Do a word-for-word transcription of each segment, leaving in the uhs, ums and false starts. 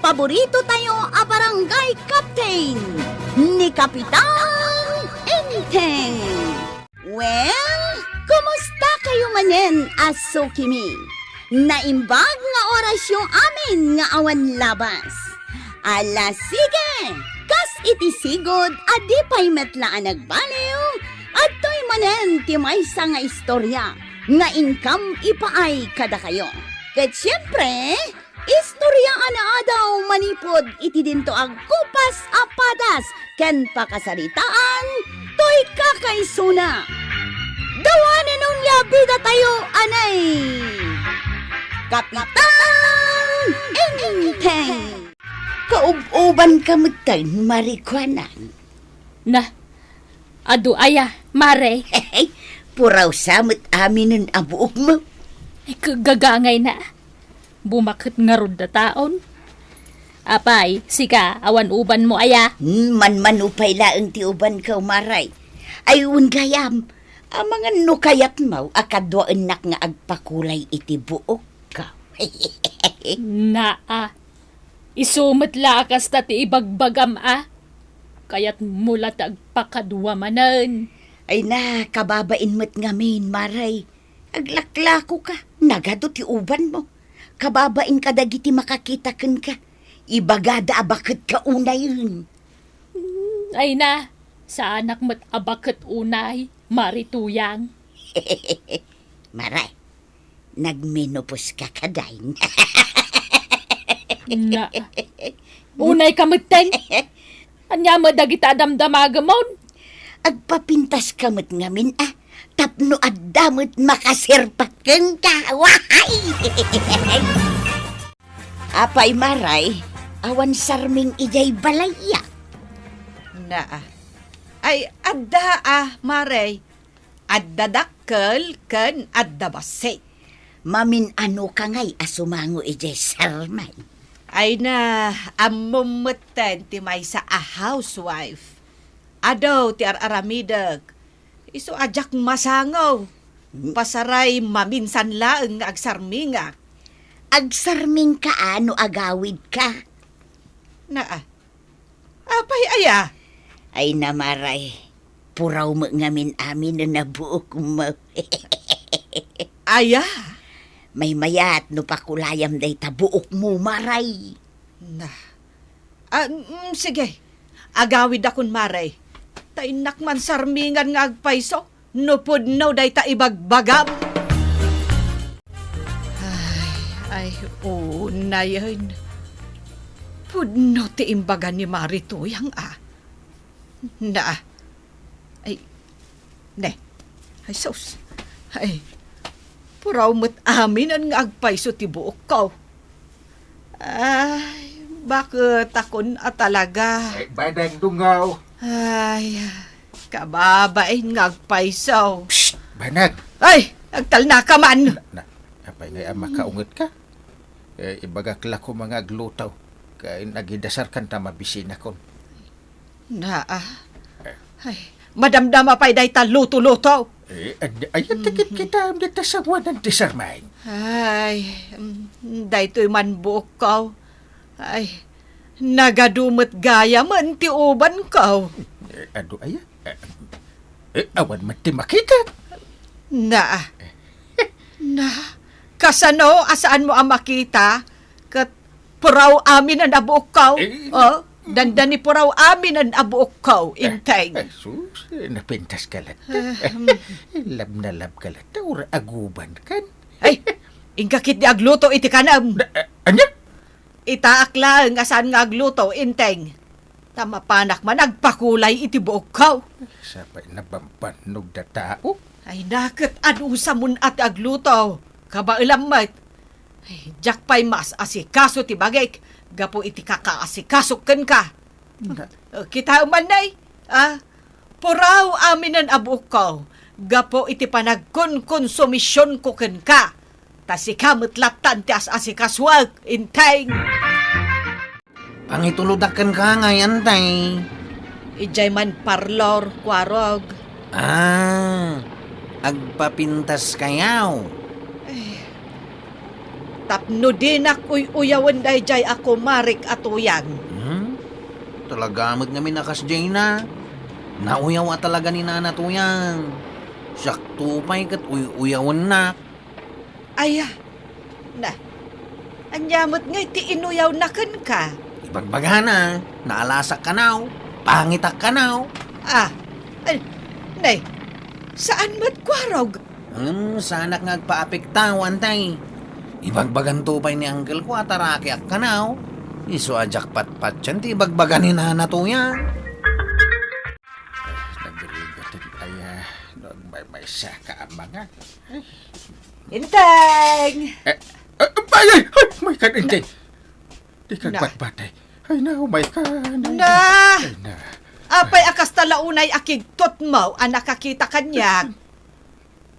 paborito tayo a barangay captain, ni Kapitan Enteng. Well, kumusta kayo manen a sukimi? Naimbag nga orasyo amin nga awan labas. Ala, sige! Kas iti sigud a di pay met la a nagbaliw, adtoy manen ti maysa nga istorya nga inkam ipaay kadakayo. Ket siempre, istorya a naadaw manipud iti dinto agkupas a padas ken pakasaritaan toy kakaisuna. Dawanen onia bida tayo anay Kapitan Enteng. Kaub-uban ka metten, Marikuanan. Na, adu aya, Mare? Puraw sa met aminen a buokmo. Ay, kagagangay na. Bumaket ngarud da taon. Apay, sika, awan ubanmo aya? Hmm, manmano pay laeng ti ubanko, Maray. Ay, wen gayam, amangan no kayatmo a kaduaennak nga agpakulay iti buokko. Naa, isu met la a kasta ti ibagbagam a. Kayatmo la ti agpakadua manen. Ay na, kababain met ngamin, Maray. Aglaklako ka, nagadu ti ubanmo. Kababain kadagiti makakita kenka. Ibagada a baket ka unayen. Hmm, ay na, saanak met a baket unay, Mari Tuyang. Maray, nagmenopause ka kadi? Na, unay ka metten. Ania met dagita a damdamagamon? Agpapintas ka met ngamin a, tapno adda met makaserpat kenka. Wahay! Apay, Maray, awan sarming idiay balayya? Naa. Ay, adda a, Maray. Adda dakkel ken adda bassit. Mamin-ano ka ngay a sumango idiay sarming? Ay na, ammom metten ti maysa a housewife. Adu ti ar-aramidek. Isu a diak masango. Hmm? Pasaray maminsan laeng nga agsarmingak. Agsarming ka a no agawid ka? Naa. Apay aya? Ay na, Maray, puraw met ngamin aminen a buokmo. Aya? Maymayat no pakulayam dayta buokmo, Maray. Na. Ah, mm, sige. Agawidakon, Maray. Ta innak man sarmingan nga agpayso no pudno dayta ibagbagam. Ay, ay, unayen. Pudno ti imbaga ni Mari Tuyang a. Na. Ay, ne. Ay, sus. Ay, puraw met aminen nga agpayso ti buokko. Ay, baket akon a talaga. Ay, Badang Dungaw. Ay, kababain nga agpayso. Psst, banag! Ay, agtalna ka man! Na, na, apay ngay a makaunget ka? Eh, ibagak la koma nga agluto, ken agidasarkan ta mabisinakon. Naa. Eh. Ay, madamdama pay dayta luto-luto. Eh, ad-, ay, tikit kita, dita sawanan ti sarming. Ay, mm, daytoy man buokko. Ay, nagadu met gayamen ti ubanko. Eh, adu aya? Eh, eh, awan met ti makita. Na. Na, kasano a saanmo a makita? Ket puraw aminen a buokko. Eh, oh, dandani puraw aminen a buokko, eh, inteng. Eh, sus, eh, napintas ka latta. Eh, hmm. Lab na lab ka latta, ura aguban kan. Ay, inka ketdi agluto iti kanem. Na, eh, ania? Itaak laeng a saan nga agluto, inteng. Ta mapanak man agpakulay iti buokko. Sapay nabambannog da tao. Ay, naket adusamon a ti agluto. Kabaelam met. Ay, diak pay maas-asikaso ti bagik gapu iti kakaasikasok kenka. Na- Eh, kitaem man, nay. Ah, puraw aminen a buokko gapu iti panagkonkonsumisionko kenka. Ta sika met lattan ti as-asikasoek, inteng. Pangitulodak kenka ngay, inteng. Idiay man parlor, kuarog. Ah, agpapintas kayaw? Eh, Tapno dinak uy-uyawen daydiay a kumarik a Tuyang. Hmm? Talaga met ngamin a kasdiayna. Nauyaw a talaga ni Nana Tuyang. Siakto pay ket uy-uyawennak. Aya, na, ania met ngay ti inuyawna kenka? Ibagbagana, naalasak kanaw, pangitak kanaw. Ah, ay, nay, saan met kuarog? Hmm, saanak nga agpaapekta, Antay. Ibagbaganto pay ni uncle ko a tarakiak kanaw. Isu a diak patpatien ti ibagbaga ni Nana Tuyang. Ay, nagrigat ay, ah, no, may, may saka amangan. Inteng! Eh, eh, ay, ay, ay, may kan, Inteng. Di ka Na. Batbatay. Ay, na, umay ka. Na. Na. Ay, na. Apay a kasta la unay a kigtot mo a nakakita kaniak?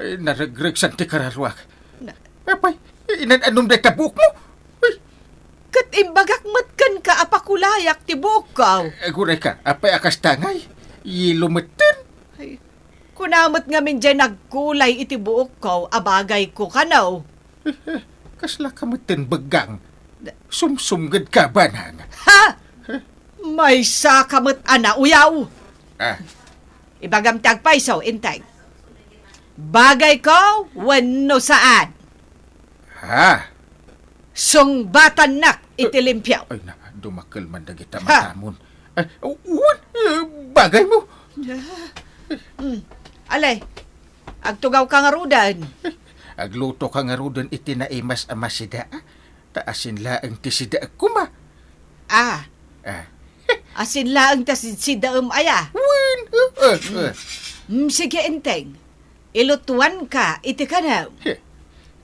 Ay, naregregsan ti kararuak. Na. Apay, inan-anum dayta buok mo? Ay. Ket imbagak met kenka a pakulayak ti buokko. Aguray ka, apay a kasta ngay? Yelo metten. Ay, kuna met ngamin diay nagkulay iti buokko a bagayko kano. Kasla ka metten beggang. Sumsumged ka, banang. Ha? Maysa ka met a nauyaw. Ah. Ibagam ti agpayso, Inteng. Bagayko wenno saan? Ha? Sungbatannak iti limpio. Ay na, dumakkel man dagita matamon. Ay, wen, eh, bagay mo. Hmm. Alay, agtugaw ka ngaruden. Agluto ka ngaruden iti naimas a masida, ah. Ta asin laeng ti sidaek koma. Ah. Ah. Asin laeng ta si-, sidaem aya. Wen, eh, eh, eh. Mm, sige, Inteng. Ilutuanka iti kanam. Heh.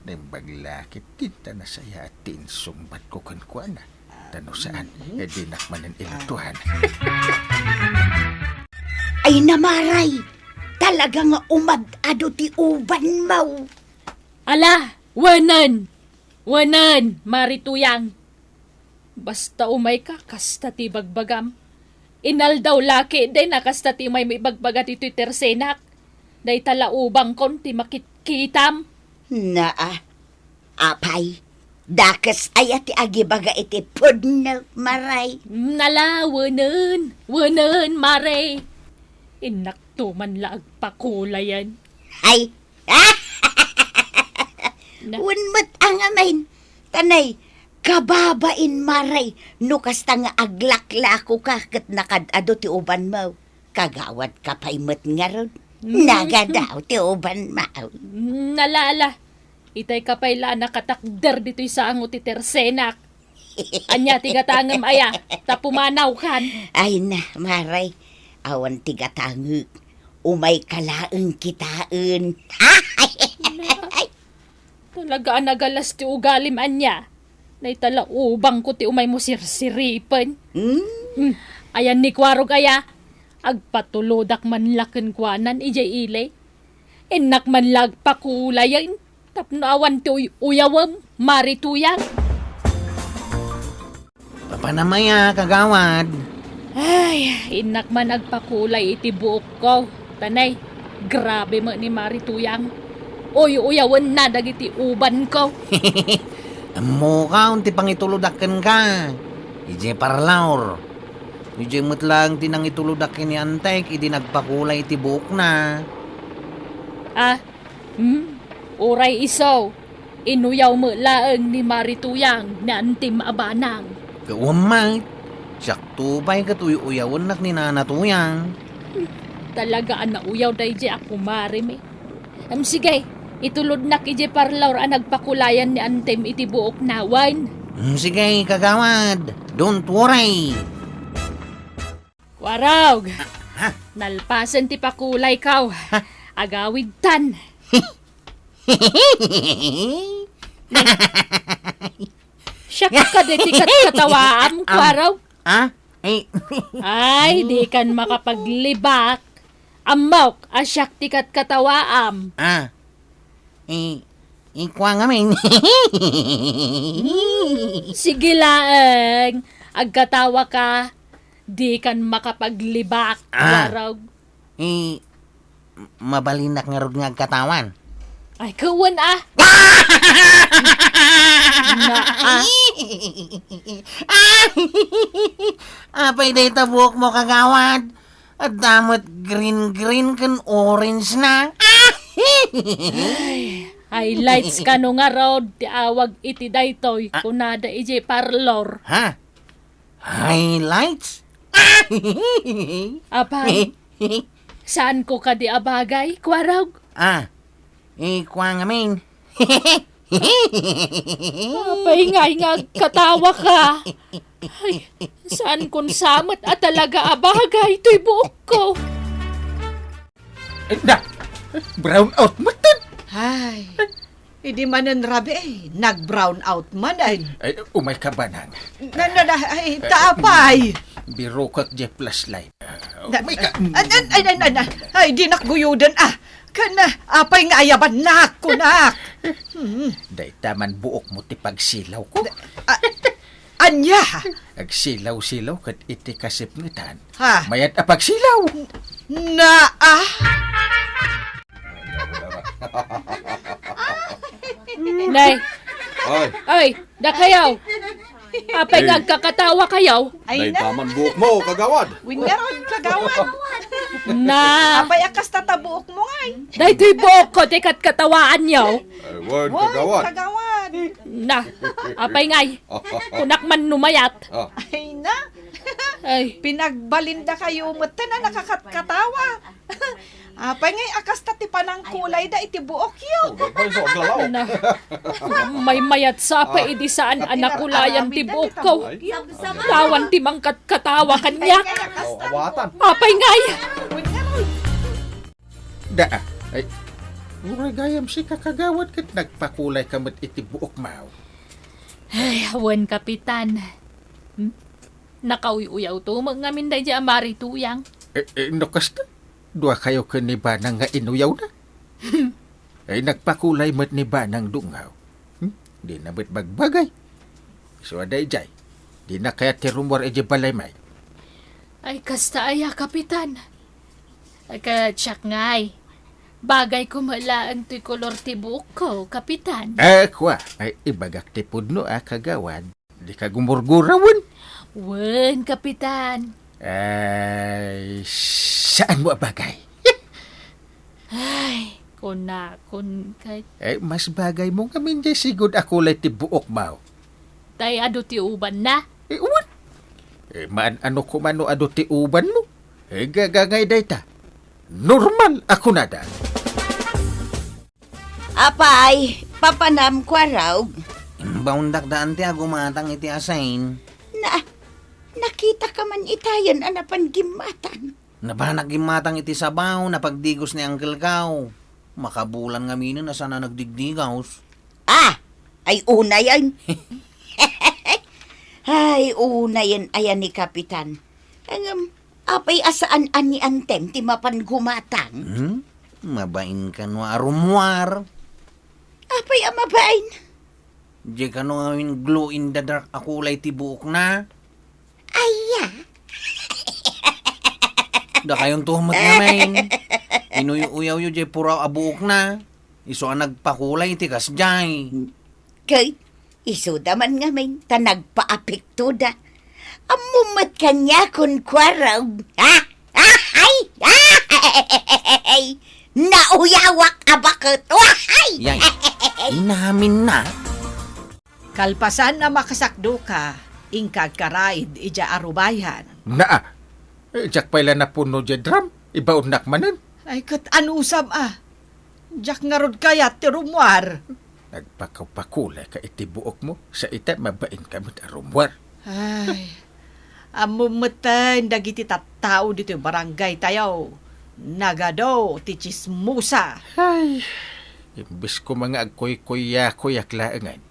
Naimbag la ketdin ta nasayaat ti insungbatko kenkuana. Ta no saan, mm-hmm, eh, dinak manen ilutuan. Ay, Maray! Talaga nga umad-adu ti ubanmo. Ala, wenen! Wenen, Mari Tuyang. Basta umayka, kasta ti ibagbagam. Inaldaw la ketdi a kasta ti umaymo ibagbaga ditoy tersenak. Dayta la ubangkon ti makitkitam. Naa, apay, dakes aya ti agibaga iti pudno, Maray? Nala, wenen, wenen, Mare. Innakto man la agpakulayen. Ay, na. Wen met a ngamin. Tanay, kababain, Maray, no kasta nga aglaklakoka ket nakad-adu ti ubanmo. Kagawad ka pay met ngarud. Mm. Nagadaw ti ubanmo. Nala, ala. Itay ka pay la a nakatakder ditoy sango ti tersenak. Ania ti gatangem aya, ta pumanawkan? Ay na, Maray, awan ti gatangek. Umayka laeng kitaen. Talaga a nagalas ti ugalim ania. Dayta la ubangko ti umaymo sirsiripen. Hmm? Hmm. Ayan ni Kuarog aya, agpatulodak man la kenkuanan idiay ili. Innak man la agpakulayen. Tapno awan ti uy-uyawem, Mari Tuyang. Papanam aya, kagawad? Ay, innak man agpakulay iti buokko. Tanay, grabe met ni Mari Tuyang. Uy-uyawenna dagiti ubanko. Ammoka, ti pangitulodak kenka. Idiay parlor. Idiay met laeng ti nangitulodak ken ni Antek idi nagpakulay iti buokna. Ah, Hmm? Uray isu, inuyaw met laeng ni Mari Tuyang ni Antim a banag. Gapu met, siakto pay ket uy-uyawennak ni Nana Tuyang. Hmm, talaga a nauyaw daydiay a kumarimi. Em, sige, itulodnak idiay parlor a nagpakulayan ni Antim iti buokna wen. Hmm, sige, kagawad. Don't worry. Kuarog! Ha? Nalpasen ti pakulayko. Ha? Agawidtan. Siak kadi ti katkatawaam, Am-, Kuarog. Ah? Eh. Ay, dikan makapaglibak. Ammok a siak ti katkatawaam. Ah. Eh, ikua ngamin. Sige laeng, agkatawaka, dikan makapaglibak, Ah. Kuarog. Eh, mabalinak ngarud nga agkatawan. Ay, kawan, ah. Na, ah. Apay dayta buokmo, kagawad? Adda met green-green ken orange na. Ay, highlights kano ngarud ti awag iti daytoy, ah, kunada idiay parlor. Ha? Highlights? Apay, saanko kadi a bagay, Kuarog? Ah, eh, kua ngamin. Apay ngay nga agkatawa ka? Ay, saankon sa met a talaga a bagay toy buokko. Ay, na! Brown out metten! Ay, idi manen rabii, nag-brown out manen. Ay, umay ka, Banang. Na, na, na, ay, ta apay. Birokak diay flashlight. Na, Umay ka. Ay, ay, ay, ay, ay, ay, dinak guyoden, ah. Ken, ah, apay nga ayabannak, kunak. Hmm. Dayta man buokmo ti pagsilawko. Ah, ania? Agsilaw-silaw ket iti kasipngetan. Ha? Mayat a pagsilaw. Na, ah? Nay. Ay. Ay, dakayaw. Apay nga Eh. agkakatawa kayaw? Ay, na. Dayta man buokmo, kagawad. Winner, kagawad. Na. Apay a kasta ta buokmo ngay? Daytoy buokko ti katkatawaanyo. Ay, wen, Wen, kagawad. kagawad. Na. Apay ngay. Kunak man no mayat. Ah. Ay, na. Ay. Pinagbalindakayo metten a nakakatkatawa. Apay ngay a kasta ti panangkulayda iti buokyo? Oh, dagpay so aglalaw. Na, maymayat sa pa Ah, idi saan a nakulayan ti buokko. Ay. Awan ti mangkatkatawa kaniak. Oh, awatan. Apay ngay. Da, ay, uray gayam sika kagawad ket nagpakulay ka met iti buokmo. Ay, awan, Kapitan. Hmm? Nakauy-uyawto met ngamin daydi a marituyang. Eh, eh, no kasta, dua kayo ken ni Banang nga inuyawna. Ay, nagpakulay met ni Banang dungaw. Hmm? Dina met bagbagay. Isu a daydiay. Dina kayat ti rummuar idiay balay may. Ay, kasta aya, Kapitan. Ay, ka, Chuck ngay. Bagay ko met laeng toy kolor ti buokko, Kapitan. Ah, kua. Ay, ibagak ti pudno, ah, kagawad. Dika gumurgura wen? Wen, Kapitan. Ay, saanmo a bagay? Ay, kunakon kay Eh, mas bagaymo ngamin diay sigud a kulay ti buokmo. Tay adu ti ubanna? Eh, wen. Eh, maan-ano koma no adu ti ubanmo? Eh, gagangay dayta. Normal a kunada. Apay, papanam, Kuarog? Imbaondak daan ti agumatang iti asin. Na, nakitaka man itayen a napan gimmatang? Napanak gimmatang iti sabaw, napagdigos ni Uncle Kao. Makabulan ngaminen a saan a nagdigdigos. Ah! Ay, unayen. Ay, unayen aya ni Kapitan. Ngem, apay a saan a ni Antem ti mapan gumatang? Hmm? Mabain kano a rummuar. Apay a mabain? Diay kano ngamin glow in the dark a kulay ti buokna? Aya? Dakayonto met ngamin. Inuy-uyawyo diay puraw a buokna. Isu a nagpakulay iti kasdiay. Ket isuda man ngamin ta nagpaapektoda. Ammom met kaniakon, Kuarog. Ha? Ahay! Ahay! Nauyawak a baket. Ahay! Yay, inamin na. Kalpasan a makasakdoka, inka agkaraid idiay arubayan. Naa, eh, diak pay la napuno diay drum, ibaonnak manen. Ay, ket anusam a. Diak ngarud kayat ti rummuar. Nagpakapakulay ka iti buokmo, sa ita mabain ka met a rummuar. Ay, ammom metten dagiti tattao ditoy barangay tayo. Nagadu ti tsismosa. Ay, imbes koma nga agkuykuyakuyak laengen.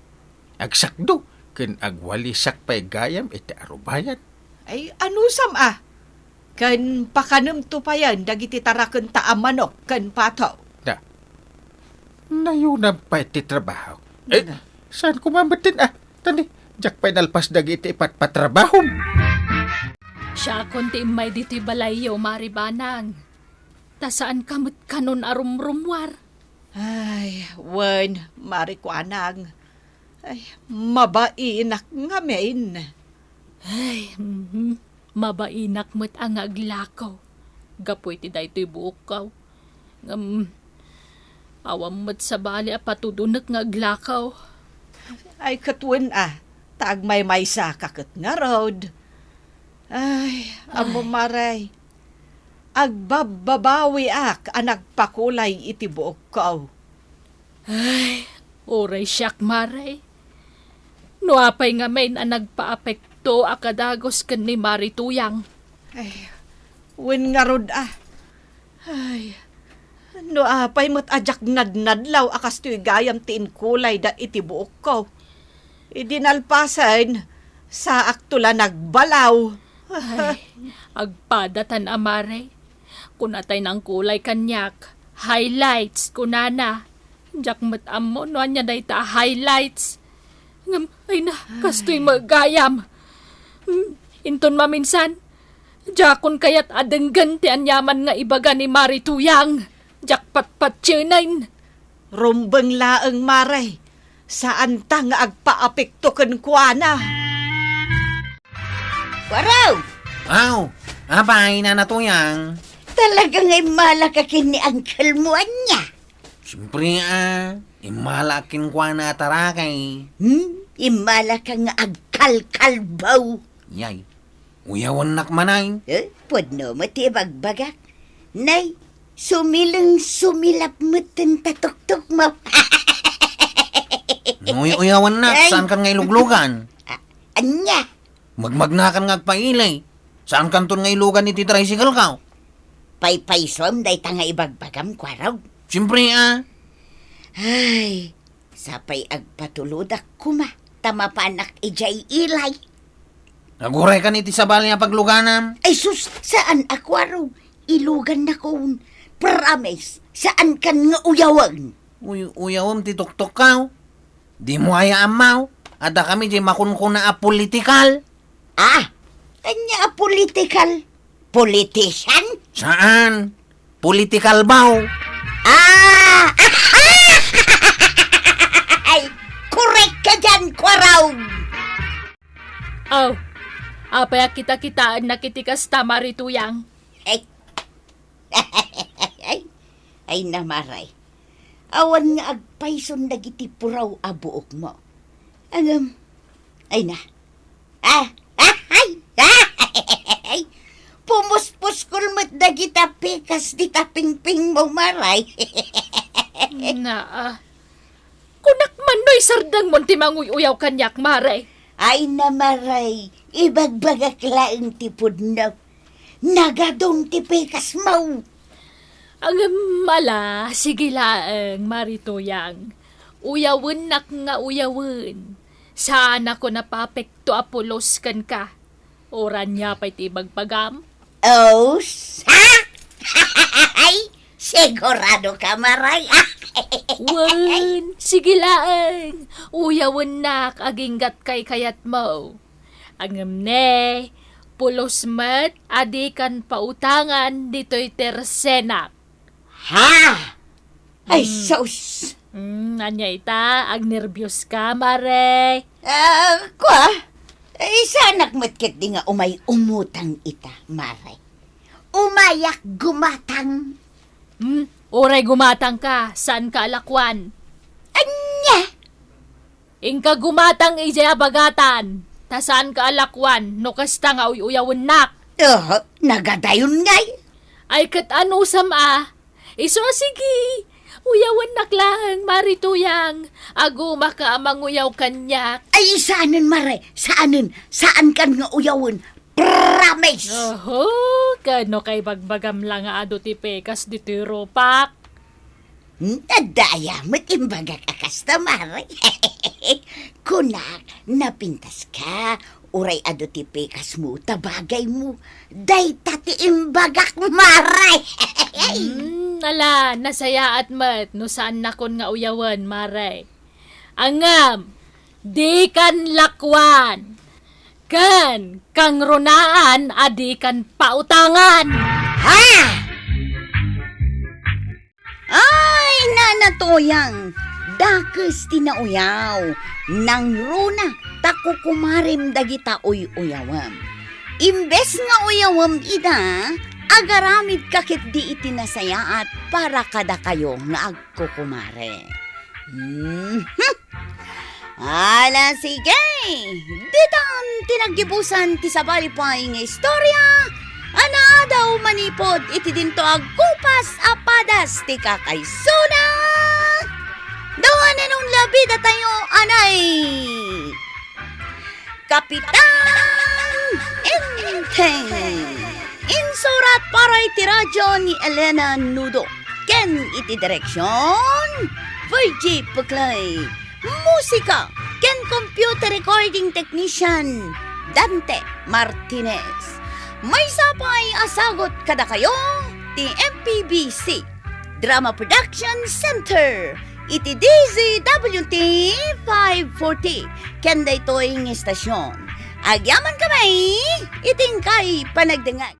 Agsakdo ken agwalisak pay gayam iti arubayan. Ay, anusam a? Ken pakanemto payen dagiti tarakenta a manok ken pato. Da. Nayunam pay ti trabaho. Eh, Nga. Saan koma metten a? Tani, diak pay nalpas dagiti ipatpatrabahom. Siakon ti immay ditoy balayyo, Mari Banang. Ta saanka met kanon a rumrummuar. Ay, wen, Mari Kuanang. Ay, mabainak ngamin. Ay, mhm. Mabainak met a nga aglakaw gapu iti daytoy buokko. Ngem, awan met sabali a patudonek nga aglakaw. Ay, ket wen a, ta agmaymaysa ka ket ngarud. Ay, ammo, Ay. Mare, agbabbabawiak a nagpakulay iti buokko. Ay, uray siak, Mare. No apay ngamin a nagpaapekto a kadagus ken ni Mari Tuyang? Ay, wen ngarud a. Ay, no apay met a diak nadnadlaw a kastoy gayam ti inkulayda iti buokko. Idi nalpasen, saakto la nagbalaw. Ay, agpadatan a, Mare. Kunatay nangkulay kaniak, "Highlights," kunana. Diak met ammo no ania dayta a highlights. Ngem, ay na, kastoy Ay. met gayam. Hmm, inton maminsan, diakon kayat a denggen ti aniaman nga ibaga ni Mari Tuyang. Diak patpatienen. Rumbeng laeng, Mare. Saanta nga agpaapekto kenkuana. Kuaraw! Aw, apay, Nana Tuyang? Talaga nga immalaka ken ni uncle mo, ania? Siyempre, a, immalaak kenkuana a tarakay. Hmm? Immalaka nga agkalkalbaw. Yay. Uyawennak manay. Eh, pudno met ti ibagbagak. Nay, sumileng sumilap met ti tatuktok mo. No uy-uyawennak, Ay. Saankan nga iluglugan? A-, ania? Magmagnakan nga agpaili. Saankanton nga ilugan iti tricycle ko? Paypaysuam dayta nga ibagbagam, Kuaraw. Siyempre, a. Ay, Sapay agpatulodak koma, ta mapanak idiay ilay. Aguray kan iti sabali a pagluganam. Ay sus, saan a Kuaraw. Ilugannakon. Promise, saankan nga uyawen. Uy, uyawem ti tuktok kaw. Dimo aya ammaw, adda kami diay makunkuna a politikal. Ah, ania a politikal? Politician? Saan. Political bow. Ah! Ay, korek ka diyan, Kuaraw! Aw, apay a kita-kitaennak iti kasta, Mari Tuyang? Ay. Ay, ay, na, Mare. Awan nga agpayson dagiti puraw a buokmo. Ngem, ay na. Ah, ah, ay, ah, ay, pumuspuskol met dagita pikas dita pingpingmo, Mare. Naa. Kunak man no isardengmon ti manguy-uyaw kaniak, Mare. Ay na, Mare, ibagbagak laeng ti pudno. Nagadum ti pikasmo. Ngem ala, sige laeng, Mari Tuyang. Uyawennak nga uyawen. Saanakon a papekto a pulos kenka. Uray ania pay ti ibagbagam? Oh, sa? Ay, sigurado ka, Mare. Wen, sige laeng. Uyawennak aginggat kaykayatmo. Ngem ne, pulos met a dikan pautangan ditoy tersenak. Ha? Ay, Mm. sus! Mm, ania ita? Agnerbios ka, Mare? Ah, kua? Eh, saanak met ketdi nga umay umutang ita, Mare. Umayak gumatang. Hmm, uray gumatang ka, saan ka alakuan? Ania? Inka gumatang idiay abagatan, ta saan ka alakuan no kasta nga uy-uyawennak. Oh, nagadayon ngay. Ay, ket anusam a? Isu a sige, uyawennak laeng, Mari Tuyang. Agumaka a manguyaw kaniak. Ay, saanen, Mare. Saanen. Saankan nga uyawen. Promise! Oho, kano kay bagbagam la nga adu ti pikas ditoy rupak? Hmm, adda aya met imbagak a kasta, Mare? Kunak, napintas ka, uray adu ti pikasmo, ta bagaymo. Dayta ti imbagak, Mare! Hmm, ala, nasayaat met no saannakon nga uyawen, Mare. Ngem, dikan lakuan, ken kangrunaan a dikan pautangan. Ha? Ay, Nana Toyang, dakes ti nauyaw. Nangruna ta kukumarem dagita uy-uyawem. Imbes nga uyawem ida, agaramidka ketdi iti nasayaat para kadakayo nga agkukumare. Mhm. Ala, sige! Ditan ti naggibusan ti sabali pay nga istorya a naadaw manipud iti dinto agkupas a padas ti kakaisuna. Dua nanon labi datayo, anay! Kapitan Enteng. Insurat para iti radyo ni Elena Nudo. Ken iti direksyon, Virgie Puclay. Musika ken computer recording technician, Dante Martinez. Maysa pay a sagut kadakayo ti M P B C Drama Production Center iti D Z W T five forty ken daytoy nga istasyon. Agyamankami iti inkay panagdengngeg.